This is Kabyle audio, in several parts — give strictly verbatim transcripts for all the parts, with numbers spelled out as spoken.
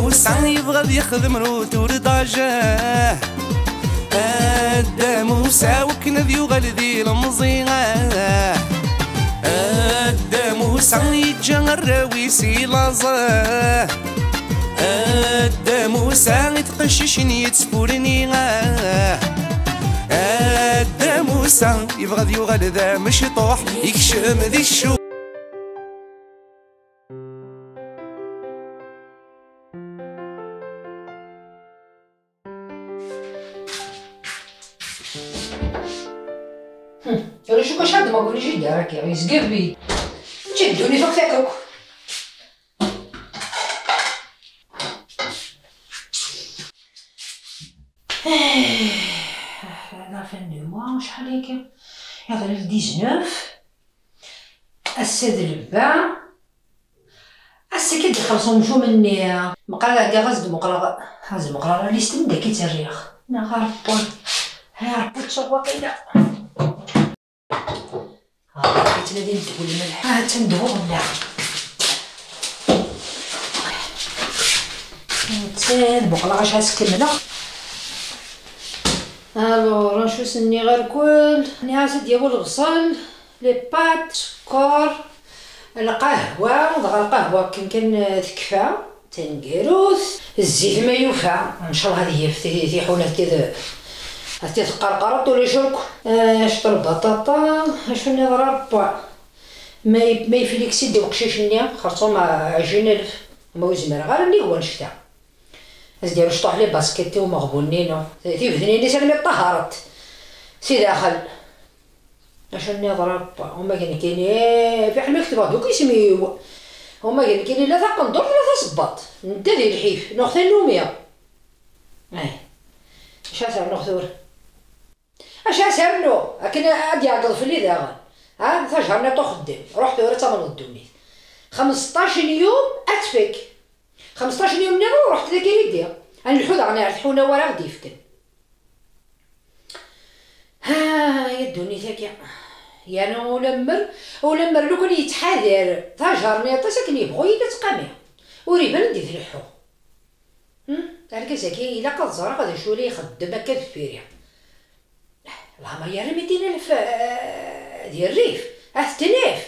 Musa yebɣa ad yexdem retour d'âge. A Dda Musa, wakken ad yuɣal d ilemẓi. A Dda Musa yeǧǧa arraw-is i laẓ. A Dda Musa i tqeccicin yettfurni. A Dda Musa yebɣa ad yuɣal d amecṭuḥ, yekcem di ccu. Ulac akk acu ad d-maguni jiddi ara k-iɣ, yezgirbi. Mačči d ddunit akk takk akk. Eh, la fin du mois, acḥal akka? Iḍelli le dix-neuf. Ass-a d lebba. Ass-agi ad ixelṣ umcum-nni. Meqqar ad ɛeddiɣ, ad d-muqleɣ, ad d-muqleɣ la liste anda akka i tt-rriɣ. Neɣ ɣer Paul. Ha, Paul tsuɣ waqila. Ah, yettnadi ddhul mliḥ. Ah, attan ddhul mliḥ. Attan, muqleɣ acu ad s-kemmleɣ. Alors, acu s-nniɣ irkul? Nniɣ-as ad d-yawi lebṣel, les pâtes, sskeṛ, lqahwa, dɣa lqahwa akken kan, eh, tekfa. Taneggarut, zzit ma yufa, ncallah ad yaf ti-, tiḥuna ad tid-, ad tid-qqarqareḍ ulac akk. Eh, cṭel baṭaṭa, acu nniḍen ara rebwa? Ma y-, ma yefliksi-d uqcic-nni, xerṣum ɛecrin alef, ma ur zmireɣ ara nnig wanect-a. Ad s-d-yaru cṭuḥ les baskets i umeɣbun-inu. Tibednin-is armi ṭṭaharent si daxel. Acu nniḍen ara rebwa? Uma d nekkini, eh, fiḥel ma ketbeɣ-d akk isem-iw. Uma d nekkini la taqendurt la tasebbaḍt. Nedda di lḥif, nuɣ tannumi. Eh. Acu ara s-rnuɣ tura? Acu ara s-rnuɣ? Akken ad d-iɛeggeḍ fell-i daɣen. Ha? Tajerniṭ uxeddem. Ruḥ tura ad tamneḍ ddunit. Xemseṭṭac n yum ad tfak. Xemseṭṭac n yum nniḍen ruḥet dagi ridi. Ad nelḥu daɣen ar tḥuna wara ɣ-d-yefken. Ha, ya ddunit-agi. Yerna ulammer, ulammer lukan yettḥadar tajerniṭ-is akken yebɣu yili ttqami. Ur iban anda i tleḥḥu. Hmm? Argaz-agi ilaq ad ẓreɣ d acu i la ixeddem akka deffir-i. Leɛmer yerra mitin alef, eh, di rrif, at ttnaf.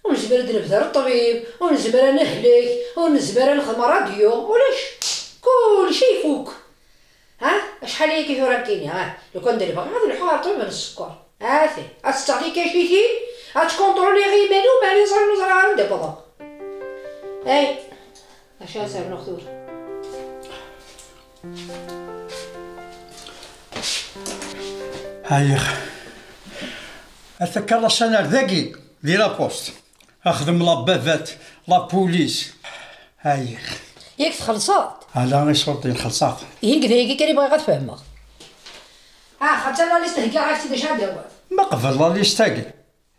Ur nezmir ad d-nebder ṭṭbib, ur nezmir ad nehlek, ur nezmir ad nexdem radyu, ulac. Kulci ifuk. Ha? Acḥal ayagi tura nekkini, ha? Lukan d lebɣi ad nleḥḥu ɣer ṭṭbib n sskeṛ. Ati, ad tetteɣ tikacitin, ad ttkunṭruliɣ iman-iw, meɛna ẓriɣ ur ẓriɣ ara anda wwḍeɣ. Ay, acu ara s-rnuɣ tura? Ɛyiɣ. Ata kallaṣ-a ar dagi, di la poste. Axdem la bavette, la police. Ɛyiɣ. Yak txelṣeḍ? Ala, iṣurdiyen xelṣeɣ. Ihi nekk d ayagi kan i bɣiɣ ad fehmeɣ. Ah, xaṭer la liste heggaɣ-ak-tt-id acu ad d-tawiḍ. Ma qbel la liste-agi,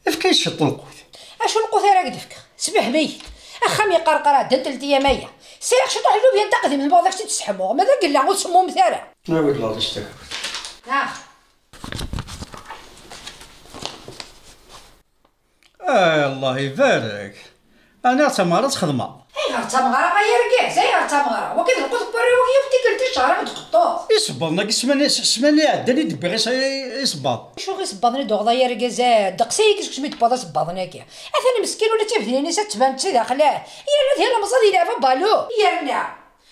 efk-iyi ciṭ n lqut. Acu n lqut ara k-d-fkeɣ? Sfehmem-iyi-d. Axxam yeqqar-qqar ɛeddant ltiyam aya. Sriɣ ciṭuḥ n lubyan taqdimt, ma bɣiɣ ad ak-tt-id-sseḥmuɣ. Ma d agella ur semmummet ara. Awi-d la liste-agi. Ah. Ay, Allah ibarek. Ɛni ɣer tameɣra txedmeḍ? Ayɣer d tameɣra ay argaz? Ayɣer d tameɣra? Wagi d lqut n warraw-agi, yiwet tikkelt i ccehṛ i d-tqeṭṭuḍ. Isebbaḍen-agi ssmana, ssmana iɛeddan i d-wwiɣ is-, isebbaḍ. Acu isebbaḍen i d-tuɣeḍ ay argaz? Ah, ddeqs-aya seg wasmi d-tewwiḍ isebbaḍen-agi. Atan meskin ula d tibednin-is ad tban-d si daxel, ah. Yerna d ilemẓi ad yelɛeb abalu. Yerna.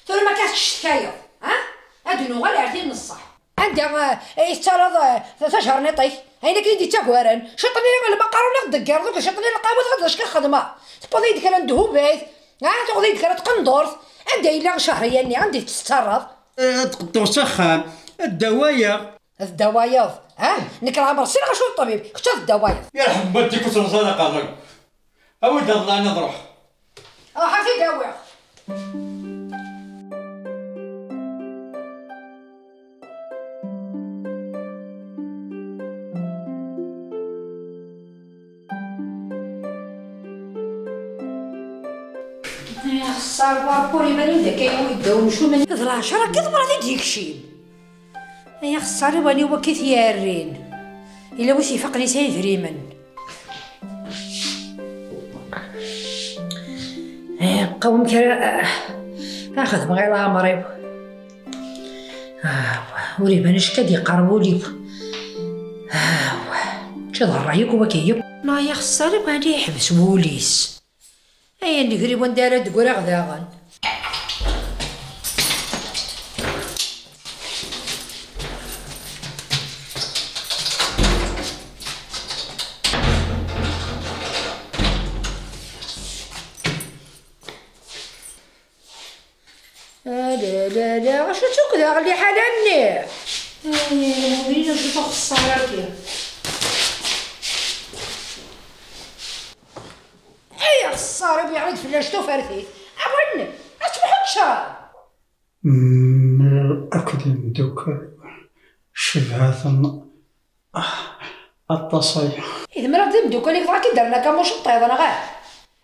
Tura ma akka tettcetkayeḍ, ha? Ad nuɣal ar tin n ṣṣeḥ. Anda, eh, i tettarraḍ, eh, ta-, tajerniṭ-ik? Ayen akken i d-ittagaren. Ciṭ-nni lbaqar ur ɣ-d-teggareḍ, akk ciṭ-nni lqahwa, tɣileḍ d acu i xedmeɣ? Tewwiḍ-iyi-d kra n ddhubat, ha? Tuɣeḍ-iyi-d kra n tqendurt. Anda yella Cahriya-nni? Anda i tt-tettarraḍ? Eh, ad qeṭṭuɣ s axxam. Ad d-awayeɣ. Ad d-awayeḍ, ha? Nekk leɛmer ssineɣ acu n ṭṭbib, kečč ad d-awayeḍ. Yerḥem waddik ur tenẓar aqerruy. Awi-d aḍlan ad ruḥ. Ruḥ ad t-id-awiɣ. Ay, axeṣṣar, Barkul iban-iyi-d akka yewwi ddaw n ucum-nni. D lɛecṛa akka tebɣa ad t-id-yekcim. Ay, axeṣṣar, iwani wakka i t-yerrin. Yella wi s-ifaqen yesɛa idrimen. Eh, qawem kra, eh, Axedmeɣ i leɛmer-iw. Ur iban acku ad yeqqar wul-iw. Ččiɣ ṛṛay akk waki yakk. Neɣ yexṣer akk ɛni yeḥbes wul-is. Ay anegriw, anda ara d-ggriɣ daɣen? Ala, ala, ala, acu-tt akk daɣen liḥala-nni? Ay, ay, ay, acu-tt axeṣṣar-agi? Ay, axeṣṣar, iwwi-aɣ-d fell-as tufertit. Awen, ad tṛuḥu tecra. Mlal akked imdukal, cebha-ten, ah, aṭas aya. I tmaleḍ d imdukal-ik dɣa k-id-rren akka muceṭṭiḍ, neɣ ahat?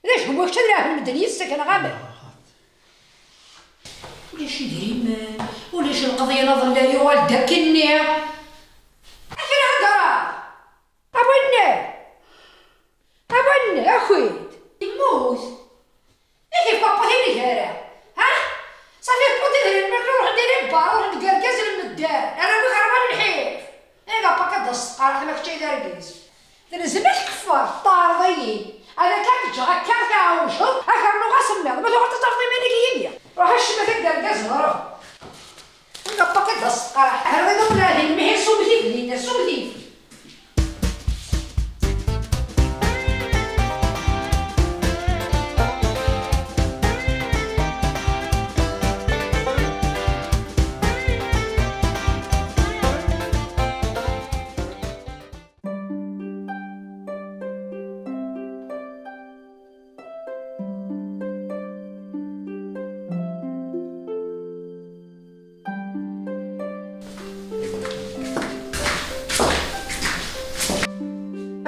D acu, wwi kečč ad rahen medden yis-k, neɣ amek? Ulac idrimen, ulac lqeḍyan aḍellal yuɣal-d akkenni. Akra hedra! Awen! Awen! Aki-d! Yemmut! Ih, papa, tin gara! Ha? Safi, papa, tin gara, ma ruḥen di lebbar, ruḥen deg argaz n medden, arraw-ik ṛwan lḥif! Ihi, papa, akka d-as-teqqar, ma kečč ay d argaz. Telzem ad tkeffer, teɛreḍ-iyi. Ad akka k-ǧǧeɣ akka tɛewjeḍ, ad k-rnuɣ asemmiḍ. Ma tuɣaleḍ ad tafeḍ iman-ik yid-i. Ruḥ a ccemma-k d argaz, hruh. Ur naqq ad as-teqqar. Hruh d awladen, mihi sumtif dinna, sumtif.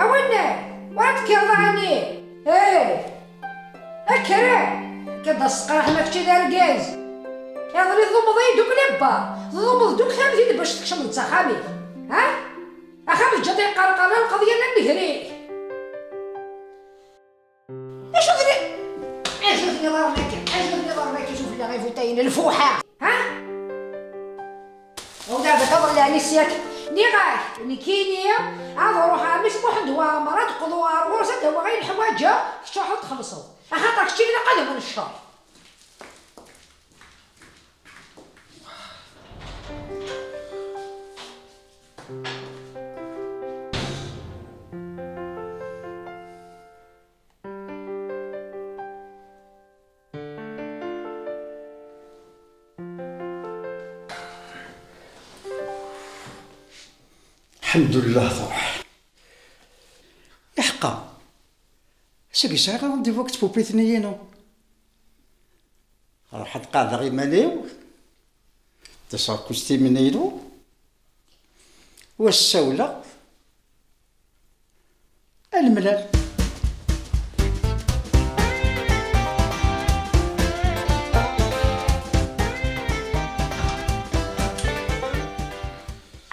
Awen, ur tekkreḍ ɛni? Hey! Kker! Akka d asqraḥ ma kečči d argaz! Iḍelli tḍummeḍ-iyi-d akk lebbar, tḍummeḍ-d akk tamdint bac tkecmeḍ s axxam-ik, ha? Axxam teǧǧiḍ yeqqar qqaren lqeḍyan am negri! Acu tni-, acu tniḍ ɣer waki? Acu tniḍ ɣer waki? Sufella ifutayen, lfuḥa! Ha? Ula d aḍellan-is yak. Nniɣ-ak, nekkini ad ruḥeɣ ɣer mmi-s Muḥend Waɛmer, ad d-qḍuɣ ɣer ɣur-s, ad d-awiɣ ayen ḥwaǧeɣ, kečč ruḥ ad txellṣeḍ. Axaṭer kečč i ilaq ad awen ccer. Lḥemdullah, truḥ. Iḥeqqa. Seg sɛiɣ rendez-vous akked tpupit-nni-inu. Ruḥ ad qaɛdeɣ iman-iw. Ṭṭseɣ kustimin-inu. Wa ssawleɣ. Ad nemlal.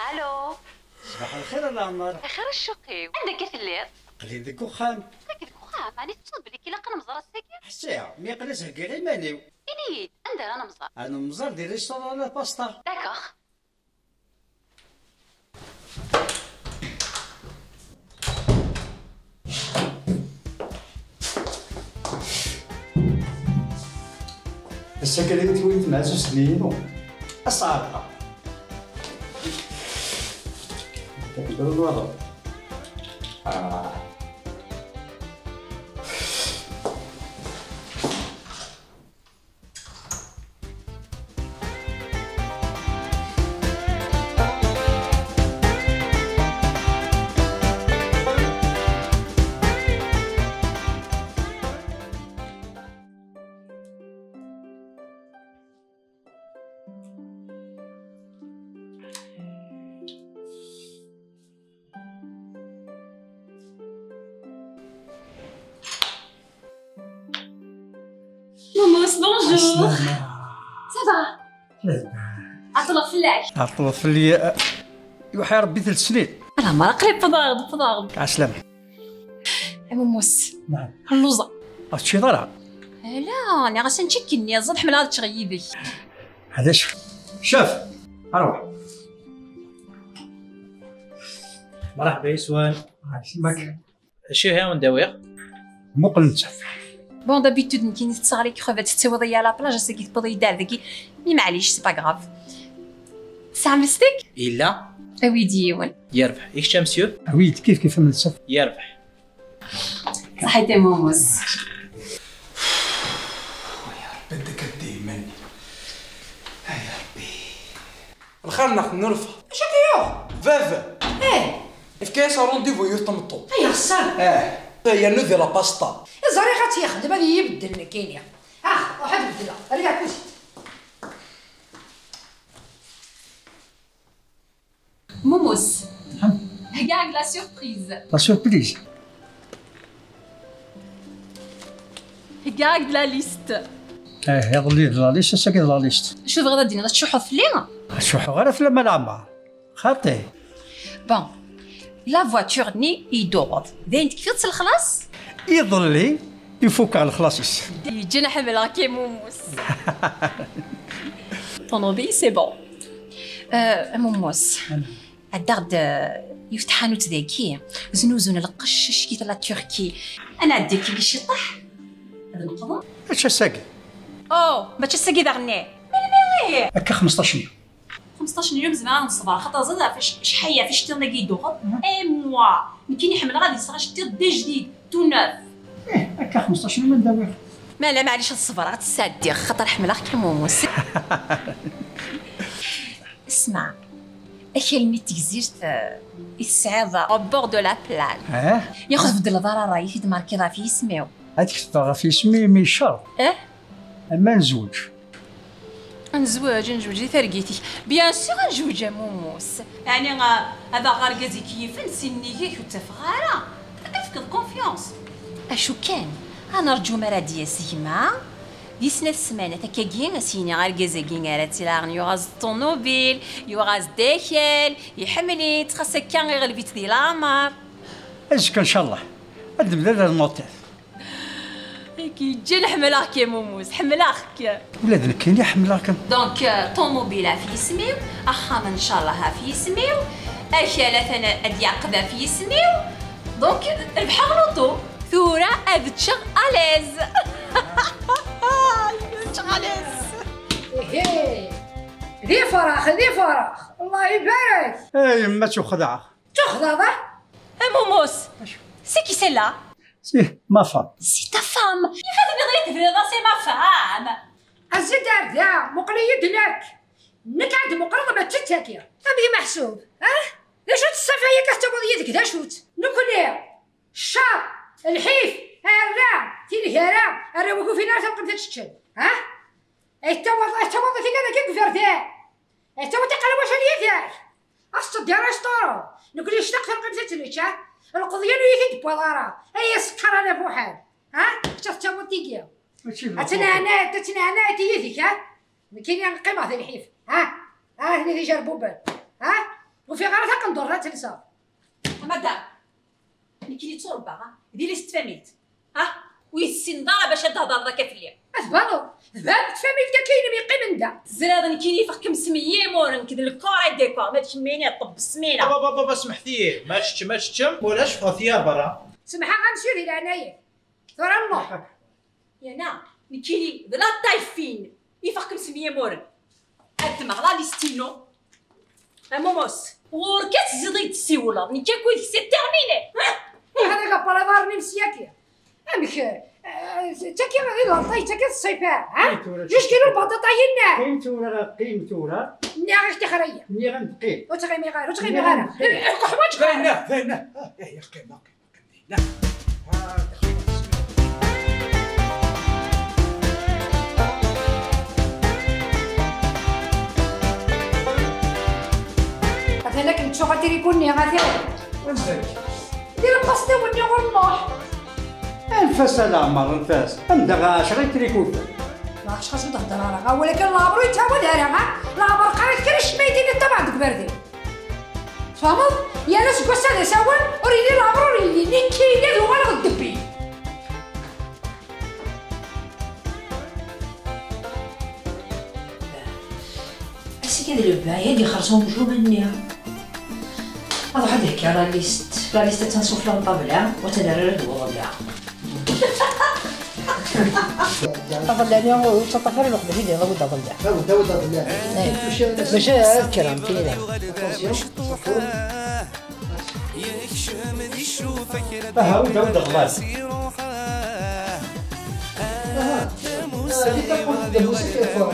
Alo. Ṣbaḥ lxir a Leɛmer. Axir a ccuq-iw. Anda akka telliḍ? Aql-in deg uxxam. Aql-ik deg uxxam? Ɛni tettwaliḍ belli ilaq ad nemẓer ass-agi? Ḥṣiɣ, mi aql-i as-heggiɣ iman-iw. Ini-yi-d, anda ara nemẓer? Ad nemẓer di restaurant La Pasta. D'accord. Ass-agi ad iyi-tawim tmeɛzuzt-nni-inu. Ad s-ɛerqeɣ. Takbir n waḍu. Ah. Mamas, bonjour. Aslama. Ça va? Lɛeṭleɣ fell-ak. Tɛeṭleḍ fell-i, eh, iwḥi Rebbi telt snin. Ala, ma qrib wwḍeɣ-d, wwḍeɣ-d. Ɛeslama. A Mamas. Naɛam. Lluẓeɣ. Ur teččiḍ ara? Ala, Ah, nniɣ-as ančik-nni, ẓid ḥemmleɣ ad ččeɣ yid-k. Hadac. Caf. Arwaḥ. Merḥba yeswan. Acu ihi wen-d-awiɣ? Muqel netta. Bon, d'habitude nekkini tettaɣ les crevettes, tettawiḍ-iyi à la plage, ass-agi tewwiḍ-iyi-d ar dagi. Mais maɛlic, c'est pas grave. Tesɛam lstek? Yella. Awi-d yiwen. Yerbeḥ. I kečč a monsieur? Awi-d kif kif a monsieur. Yerbeḥ. Ṣaḥit a Mumus. Ay Ṛebbi, ad d-iman. Ay Ṛebbi. Lxir neɣ tennulfa? Acu akka yuɣ? Baba! Eh! Yefka-yas rendez-vous i yiwet tmeṭṭut. Ay, xṣer! Eh! Yernu di la pasta. Ẓriɣ ad tt-yexdem, ad iyi-ibeddel nekkini. Ah, ruḥ ad beddleɣ. Rriɣ kusi. Mumus. Naɛam. Heggaɣ-ak-d la surprise. La surprise? Heggaɣ-ak-d la liste. Eh, iḍelli d la liste, ass-agi d la liste. Acu tebɣiḍ ad d-tiniḍ, ad tcuḥḥuḍ fell-i? Ur ttcuḥḥuɣ ara fell-am a leɛmer. Xaṭi. Bon, la voiture-nni i d-tuɣeḍ, d ayen tekfiḍ s lexlaṣ? Iḍelli i fukeɣ lexlaṣ-is. Yeǧǧan ḥemmleɣ-k a Mumus. Ṭunubil, c'est bon. Euh, a Mumus. Ɛeddaɣ-d, euh, yiwet tḥanut dagi, znuzun lqecc, acki-t la Turquie. Ad nɛeddi kili ciṭṭaḥ, ad neqḍen. Mačči ass-agi. Oh, mačči ass-agi daɣen. Melmi ihi? Akka xmesṭac n yum. Xmesṭac n yum zemreɣ ad neṣber, xaṭer ẓriɣ ɣef ac-, acḥal ɣef iceṭṭiḍen-agi i d-tuɣeḍ. Un mois. Nekkini ḥemmleɣ ad yesseɣ aceṭṭiḍ d ajdid, tout neuf. Ih, akka xmesṭac n yum ad d-awiɣ. Ma la, maɛlic ad ṣebreɣ, ad tt-sɛeddiɣ, xaṭer ḥemmleɣ-k a Mumus. Smeɛ, akal-nni n Tegzirt, eh, i tesɛiḍ au bord de la plage. Eh? Yaxu tbeddleḍ ara ṛṛay-ik, i d-markiḍ ɣef yisem-iw. Ad ketbeɣ ɣef yisem-im, icerṭ. Eh? Ama nezweǧ. Ad nezweǧ, ad nezweǧ di targit-ik. Bien sûr, ad nezweǧ a Mumus. Ɛni, eh, ad aɣeɣ argaz i k-yifen, si nnig-k ur tt-afeɣ ara. Ad tefkeḍ confiance. Acu kan, ad nerǧu mi ara d-yas gma. Di snat ssmanat akkagi, ad s-yini argaz-agi ara tt-ilaɣen yuɣ-as-d ṭunubil, yuɣ-as-d akal, iḥemmel-itt, xas akka iɣleb-itt di leɛmer. Azekka, ncallah, ad d-nemlal ar noter. Nekk yeǧǧan ḥemmleɣ-k a Mumus, ḥemmleɣ-k. Ula d nekkini ḥemmleɣ-kem. Donc, euh, ṭunubil ɣef yisem-iw, axxam ncallah ɣef yisem-iw, akal atan ad d-yeɛqed ɣef yisem-iw. Donc, rebḥeɣ luṭu. Tura ad ččeɣ à l'aise. Ad ččeɣ à l'aise. Ihi, d ifrax, d ifrax. Allah ibarek. A yemma, ttuxdaɛeɣ. Ttuxdaɛeḍ, ah? A Mumus, c'est qui celle-là? C'est ma femme. C'est ta femme. Ifa tenniḍ-iyi tebdiḍ-as i ma femme. Azid ar da, muqel-iyi-d nekk. Nekk ad d-muqleɣ mačči d taki. A bi meḥsub, ah? D acu-tt ṣṣifa-agi tettawiḍ yid-k, d acu-tt? Nekkni, ccer, lḥif, arra, tingara, arraw ur ufin ara talqemt ad ččen, ha? Ay tettawiḍ, ay tettawiḍ tigad-agi deg iberdan. Ay tettawiḍ tiqelwac ad yid-k. As-tteddi ara yesṭuru. Nekkni nectaq talqemt ad tt-nečč, ha? Lqeḍyan ur iyi-t-id-tewwiḍ ara. Ay asekkar a Buḥal. Ha? Kečč ad tettawiḍ tigi. Mačči d lxuṭ. Ad tneɛnay, ad tneɛnay yid-k, ha? Nekkini qqimeɣ di lḥif, ha? Ha, hni d ijerbuben, ha? Ur fiɣ ara taqendurt ad telseɣ. Madame, nekkini tturebbaɣ, ha? Di list tfamilt, ha? Ur yi-tessineḍ ara bac ad d-thedreḍ akka fell-i. Ad tbaneḍ, tban tfamilt akka inem yeqqimen da. Tzriḍ nekkini ifeɣ-kem s meyyimuren, nekk d lkor ay d-ikor, ma d kemmini ṭṭeb ssmina. Baba, baba, smeḥt-iyi, ma teččem, ma teččem, ulac, ffɣet-iyi ar berra. Semḥeɣ-am sya di leɛnaya-k. Tura nruḥ. Yerna nekkini d la taille fine, ifeɣ-kem s meyyimuren. Ad ddmeɣ la liste-inu. A Mumus, ɣur-k ad tezziḍ i d-tessiwleḍ, nekk akked-k c'est terminé. Hada la prévoir-nni n syaki. Amek, eh, d taki i d lṭay, d taki i d ṣṣifa, ha? Qim tura. Jusqu'à lbaṭaṭa-inna. Qim tura, qim tura. Nniɣ-ak tixer-iyi. Nniɣ-am-d qim. Ur ttɣimiɣ ara, ur ttɣimiɣ ara. Nniɣ-am-d qim. Eh, eh, ḥwaǧ. Dayen, dayen. Eh, qim, qim. Atan akken ttuɣ atriku-nni, atan. Ansa-k? Di lqaṣda-nni ɣur Nuḥ. Anef-as a leɛmer, anef-as. Anda ɛecra itrikuten. Ma ɛecra ur d-hedder ara. Awal kan leɛmer ur yettɛawad ara, ha? Leɛmer qqareɣ kra ccma i d-tiniḍ ṭṭabeɛ deg uberdi. Tfehmeḍ? Yal aseggas ad asawen, ur yelli leɛmer ur yelli, nekkini ad uɣaleɣ d ddebbi. Kid lebɛi ad ixerṣ umcum-nni. Ad ruḥ ad hekkiɣ la liste. La liste attan sufella n ṭṭabla, u ad nerr ad d-waḍella. Aḍella-nni ur ttaṭṭaf ara lweqt bac ad d-yaweḍ aḍella. Awi-d, awi-d aḍella. Maca ad kkrent tira. Attention, surtout. Aha, awi-d, awi-d aḍella. Aha. Ah, di tawwurt d lmusik ay ffɣeɣ.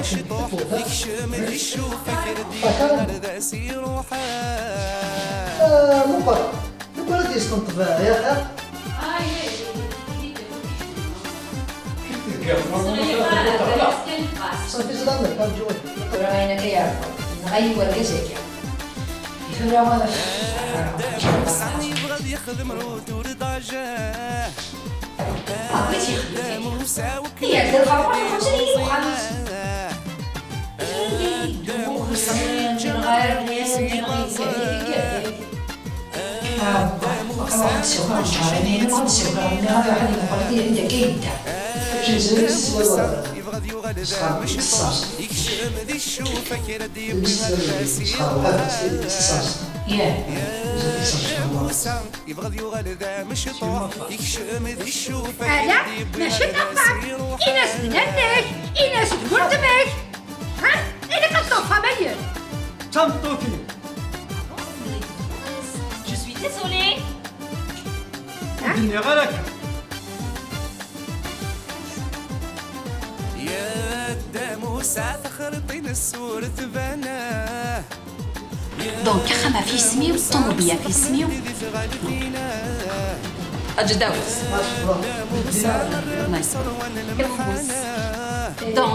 Aha. Ah, meqqer. Meqqer ad yesṭenṭeb, ya xir. Ṣafi, zlamek, arǧu. Tura ayen akka yeɛreq. Nɣa-yi wergaz-agi. Tura, Ṛebbi tt-yexdem. Yak d lxerba n xemsa yili uxxam-is. Ur xeṣṣen ɣer Yah. Yebɣa ad yuɣal d amecṭuḥ, yekcem di ccufak. Ala, mačči d aṭṭan. Ini-as d nanna-k, ini-as d weltma-k. Ha? Ilaq ad truḥem ayen. D tameṭṭut-iw. Je suis désolée. Ur d-nniɣ ara akka. Ya Dda Musa, texriṭ-ines ur tban. Donc, axxam ɣef yisem-iw, ṭumubil ɣef yisem-iw. Aǧdaw. Donc,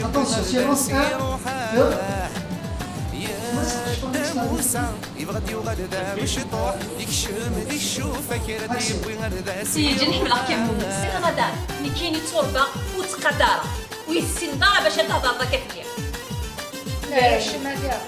Attention, silence, hein. Deux. Yebɣa ad yuɣal d amecṭuḥ, yekcem di ccufak, ad d-yewwi ar d as. Sidi, ḥemmleɣ-kem. Sidi Ramadan, nekkini tturbeɣ ur ttqadareɣ, ur yessineḍ ara bac ad tehḍreḍ akka fell-i. Kcem ad yaɣ.